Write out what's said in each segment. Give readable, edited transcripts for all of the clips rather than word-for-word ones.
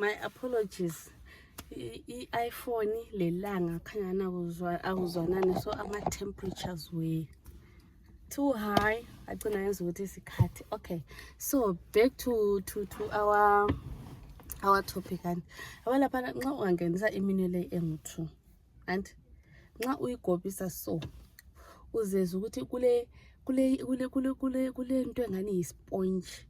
My apologies. I-iPhone lelanga khanyana akuzwanani, so ama-temperatures were too high. Agcina yenza ukuthi isikhathi. Okay, so back to our topic. And lapha nxa ungangenisa iminwe le engu-2 and nxa uyigobisa so uzeza ukuthi kule nto engani yi-sponge.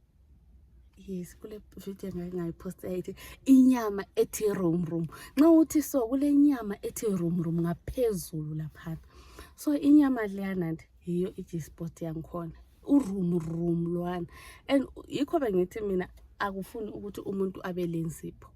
Yes, kule video ngayiposta yayithi inyama ethi rum. Nxa uthi so kule nyama ethi rum ngaphezulu lapha. So inyama leyana nje yiyo i-G-spot yangikhona. Urum lwana. And yikho bengithi mina akufuni ukuthi umuntu abe lensipho.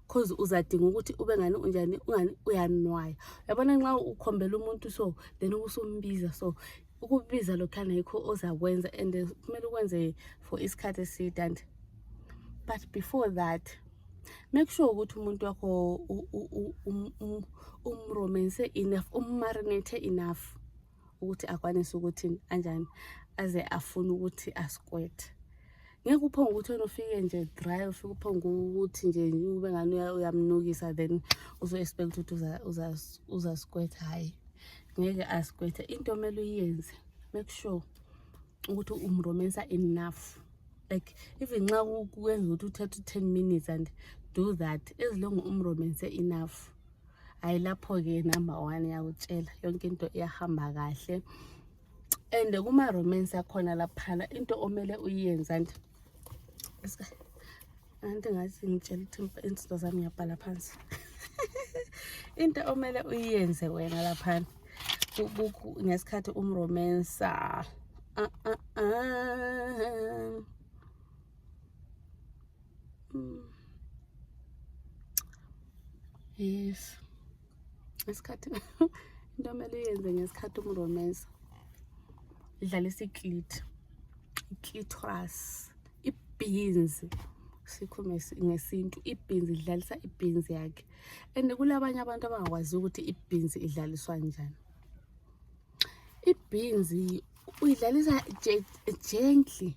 Cause uzadinga ukuthi ube ngani unjani ungani uyanwaya. Yabona nxa ukhombela umuntu so then usumbiza so ukubiza lokhana yikho ozakwenza and kumele ukwenze for isikhathi eside. And but before that, make sure ukuthi umuntu wakho umromance enough, marinate enough ukuthi akwanise ukuthi anjani aze afuna ukuthi asquat. Ngeke uphonga ukuthi wena ufike nje dry, ufike uphonga ukuthi nje ube ngani uyamnukisa then uzo expect ukuthi uza squat. Hayi, ngeke asquat. Into omele uyenze, make sure ukuthi umromance enough. Like even nxa ukwenza ukuthi uthathe 10 minutes and do that as long umromance enough. Hayi lapho ke number 1 yakutshela yonke into iyahamba kahle. And kuma romance yakhona lapha into omele uyenza and anti ngathi ngitshela ukuthi insito zami ngiyabhala phansi. Into omele uyenze wena lapha ngesikhathi umromance yes, ngesikhathi into omele uyenze ngesikhathi umromance idlalisa clitoris, ibhinzi sikhulume ngesintu, ibhinzi idlalisa ibhinzi yakhe. And kulabanye abantu abangakwazi ukuthi ibhinzi idlaliswa njani. Ibhinzi uyidlalisa gently.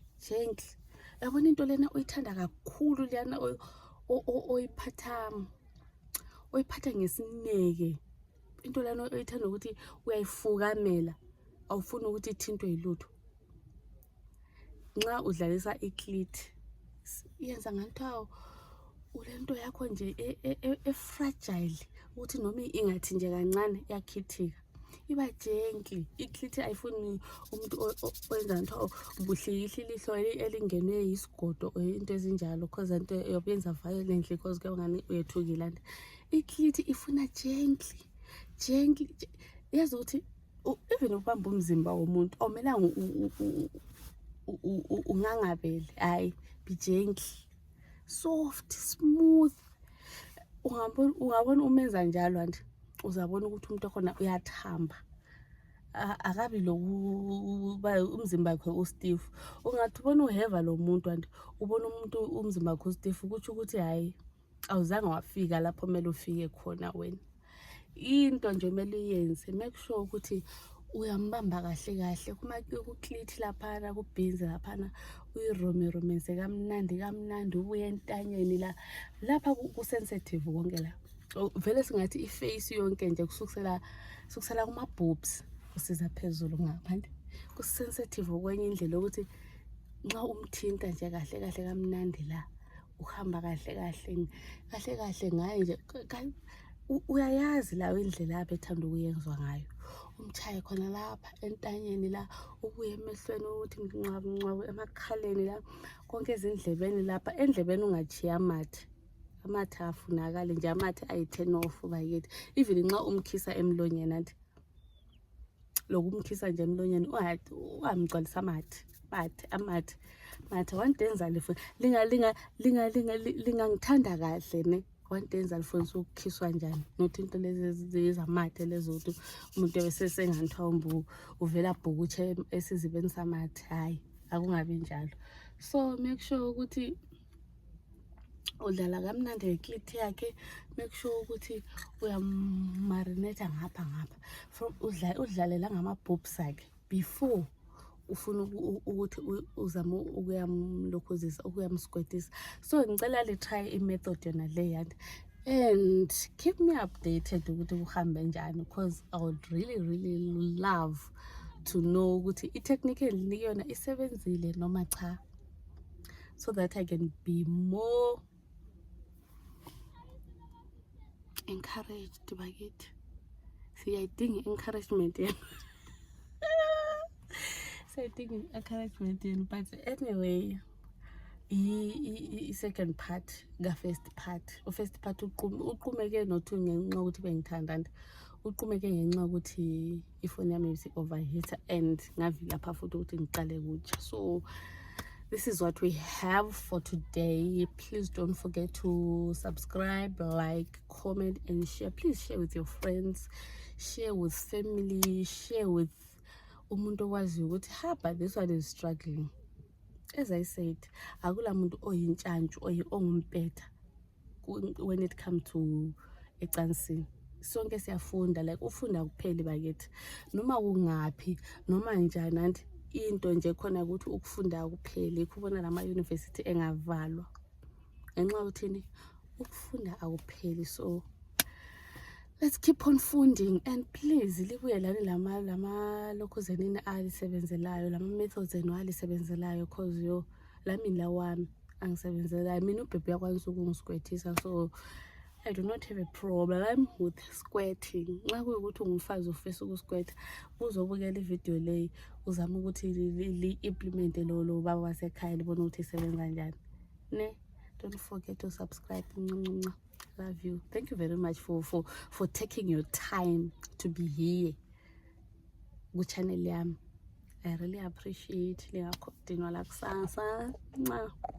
Yabona into lena uyithanda kakhulu lena oyiphatha ngesineke. Into lena oyithanda ukuthi uyayifukamela, awufuni ukuthi ithintwe yilutho. Nxa udlalisa iclit yenza ngathiwa ulento yakho nje fragile ukuthi noma ingathi nje kancane yakhithika. Iba gently. Iclit ayifuni umuntu owenza nto ubuhlikihla ilihlo elingenwe yisigodo into ezinjalo cause into yobenza violently cause ke ngani uyethukile. And iclit ifuna gently. Yazi ukuthi even ubamba umzimba womuntu awumelanga ungangabele. Hayi, be gently, soft, smooth. Ungabona umenza njalo and uzabona ukuthi umuntu khona uyathamba. Akabi lokuba umzimba wakhe ustiff. Ungathi ubona uheva lo muntu and ubona umuntu umzimba wakhe ustiff ukuthi hayi awuzange wafika lapho kumele ufike khona wena. Into nje kumele uyenze, make sure ukuthi uyambamba kahle kuma ku-clit lapha kubhinzi lapha uyiromance kamnandi ubuye entanyeni lapha ku-sensitive konke la. Vele singathi iface yonke nje kusukela kuma boobs usiza phezulu ngaphandle ku-sensitive kwenye indlela ukuthi nxa umthinta nje kahle kamnandi la uhamba kahle ngaye nje uyayazi la indlela abethanda ukuyenzwa ngayo. Umchaye khona lapha entanyeni la, ubuye emehlweni ukuthi nqwabu emakhaleni la, konke ezindlebeni lapha. Endlebeni ungachiya amathe afunakala nje, amathe ayi-10 off bakithi. Even nxa umkhisa emlonyeni anti lokumkhisa nje emlonyeni ungamgcwalisa amathe wandenza lifo lingangithanda kahle ne wandenza lifo ukukhiswa njani not into lezi zamathe lezo ukuthi umuntu ebesesenganthiwa uvela bhukutshe esizibeni samathe. Hayi, akungabi njalo. So make sure ukuthi udlala kamnandi ngeclit yakhe. Make sure ukuthi uyamarinate ngapha from udlalela ngama boobs akhe before ufuna ukuthi uzame ukuyamlokhuzisa, ukuyamskwetisa. So ngicela li-try i-method yona le and keep me updated ukuthi kuhambe njani, because I would really love to know ukuthi i-technique yona isebenzile noma cha, so that I can be more encouraged bakithi. Siyayidinga encouragement yenu. Siyayidinga encouragement yenu, but anyway, i-second part ka-first part. U-first part uqumeke not ngenxa ukuthi bengithanda, uqumeke ngenxa ukuthi ifoni yami isi-overheater and ngavika pha futhi ukuthi ngiqale kutsha. So this is what we have for today. Please don't forget to subscribe, like, comment and share. Please share with your friends, share with family, share with umuntu owaziyo ukuthi but this one is struggling. As I said, akula muntu oyintshantshu ongumpetha when it comes to ecansini. Sonke siyafunda, like ufunda kupheli bakithi, noma kungaphi noma njani, and into nje khona ukuthi ukufunda akupheli. Kubona lama university engavalwa ngenxa yokuthini ukufunda akupheli. So let's keep on funding, and please libuye lama lokhuzenini alisebenzelayo, lama methods enu alisebenzelayo, because lami lawami angisebenzelayo. Mina ubhebhe yakwanisa ukungiskwethisa, so I do not have a problem with squirting. Nxa kuyukuthi ungumfazi ufisa ukuskwetha, uzobukela ivideo le, uzama ukuthi li-implement lo baba wasekhaya, libona ukuthi isebenza njani. Don't forget to subscribe. Love you. Thank you very much for taking your time to be here ku channel yami. I really appreciate. Lingakhokudinwa la kusasa.